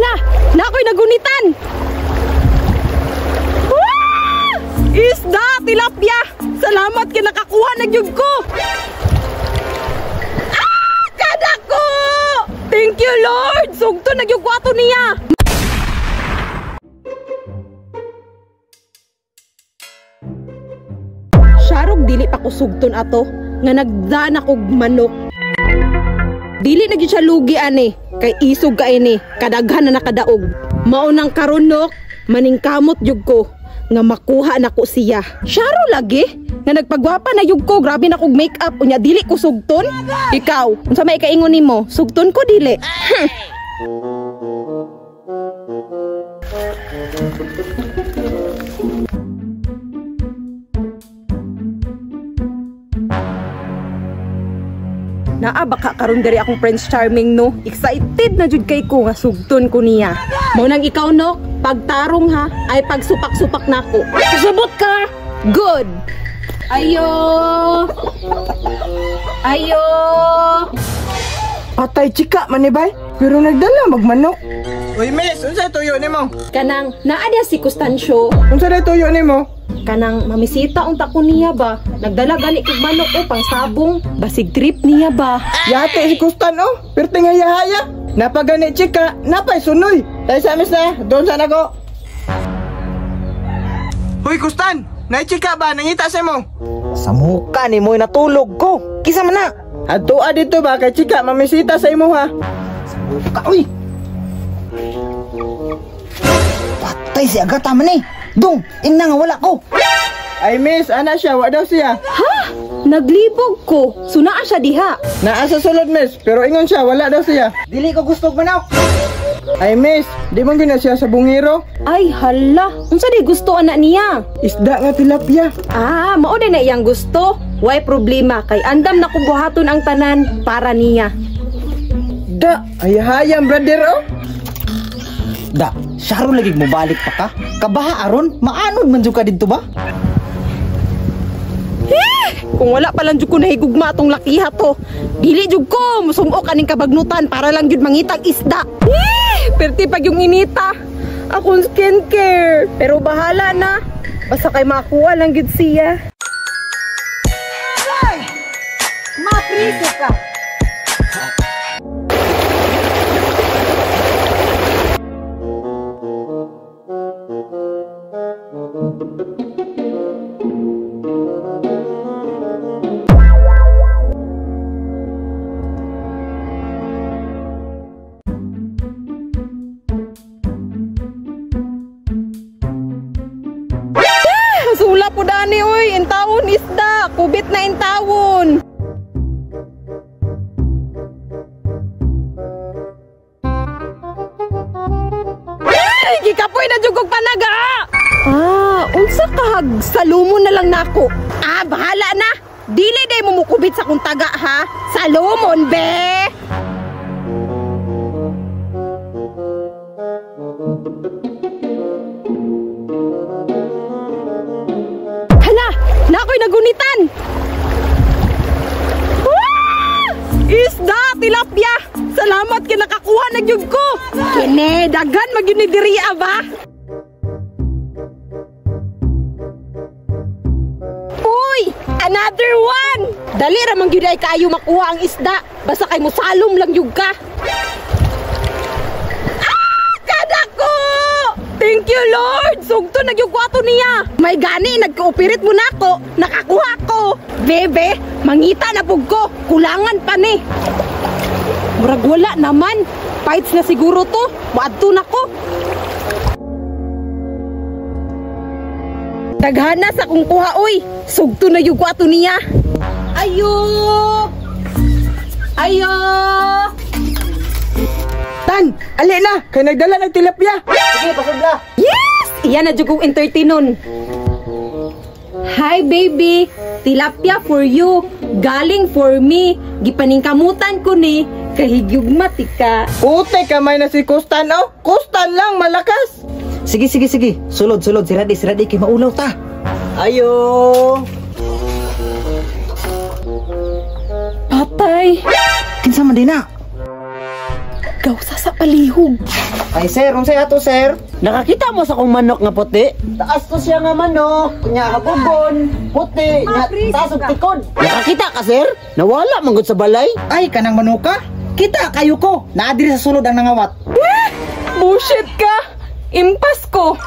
Hala, na ako'y nagunitan. Wah! Isda, tilapia. Salamat kay nakakuha na gyud ko. Ah, kadako! Thank you, Lord. Sugto na gyud ko ato niya. Sharog dili pa ko sugton ato nga nagdaan akog manok. Dili na gyud siya lugi ani kay isog ka ini kadaghan na nakadaog. Mao nang karunok maningkamot jud ko nga makuha nako siya. Sharo lagi nga nagpagwapa na jud ko, grabe na kog make-up unya dili ko sugton. Ikaw, unsa may kaingon nimo? Sugton ko dili? Naa baka karon diri akong Prince Charming no. Excited na jud kay ko nga sugton ko niya. Mao nang ikaw no, pagtarong ha, ay pagsupak-supak nako. Kasabot ka. Good. Ayo. Ayo. Patay chika man ni bay, pero nagdala magmanok. Uy miss, unsa tuyo nimo? Kanang naa diya si Constancio. Unsa day tuyo nimo? Kanang mamisita unta ko niya ba? Nagdala gani kog manok o pang sabong. Basig trip niya ba? Yate si Kustan oh, perting haya-haya. Napagani chika, napay sunoy. Tay sa miss na, doon sa nako. Hoy Kustan, nay chika ba nangita sa mo? Sa muka ni mo'y natulog ko. Kisa man na. Adtoa dito ba kay chika mamisita sa imo ha? Sa muka oy. Patay si Agata man eh. Dong, ina nga wala ko. Ay miss, ana siya, wa daw siya. Ha? Naglibog ko. So naa siya diha. Naa sa sulod miss, pero ingon siya, wala daw siya. Dili ko gusto manaw. Ay miss, di man gina siya sa bungiro. Ay hala, unsa di gusto ana niya? Isda nga tilapia. Ah, mao din na iyang gusto. Way problema kay andam na ko buhaton ang tanan para niya. Da, ayahayam brother oh. Da, syaro lagi mo balik pa ka. Kabaha aron, maanod man jud ka didto ba? Eh, kung wala pa lang jud ko nahigugma atong lakiha to. Dili jud ko musumok aning kabagnutan para lang jud mangitag isda. Eh, perti pag yung inita. Akong skincare, pero bahala na. Basta kay makuha lang jud siya. Ay! Mapriso ka. Sula po dani oy, intawon isda, kubit na intawon. Ay, gikapoy na jud kog panaga. Ah, unsa kahag salumon na lang nako. Ah, bahala na. Dili day mo mukubit sa kong taga ha. Salumon be. Hala, na ako'y nagunitan. Wah! Isda, tilapia. Salamat kay nakakuha na gyud ko. Kini daghan magyud ni diri ba? Uy, another one. Dali ra man gyud ay kaayo makuha ang isda. Basta kay mosalom lang gyud ka. Ah, kadako! Thank you Lord. Sugto na gyud ko ato niya. May gani nagkooperate mo nako, nakakuha ko. Bebe, mangita na pug ko. Kulangan pa ni. Murag wala naman. Fights na siguro to. Moadto na ko. Daghana sa kong kuha oy. Sugto na gyud ko ato niya. Ayo. Ayo. Tan, ali na kay nagdala ng tilapia. Sige, pasudla. Yes! Iyan na jud kong entertainon. Hi baby, tilapia for you, galing for me. Gipaningkamutan ko ni kahigyugma tika. Ute kamay na si Kustan oh. Kustan lang malakas. Sige sige sige, sulod sulod si Radi kay maulaw ta. Ayo. Patay. Kinsa man din na? Gawsa sa palihog. Ay sir, unsay ato, sir? Nakakita mo sa akong manok nga puti? Taas to siya nga manok, nya habugon, puti, nya taas og tikod. Nakakita ka, sir? Nawala man gud sa balay. Ay, kanang manuka? Kita kayo ko. Naa diri sa sulod ang nangawat. Bullshit ka! Impas ko!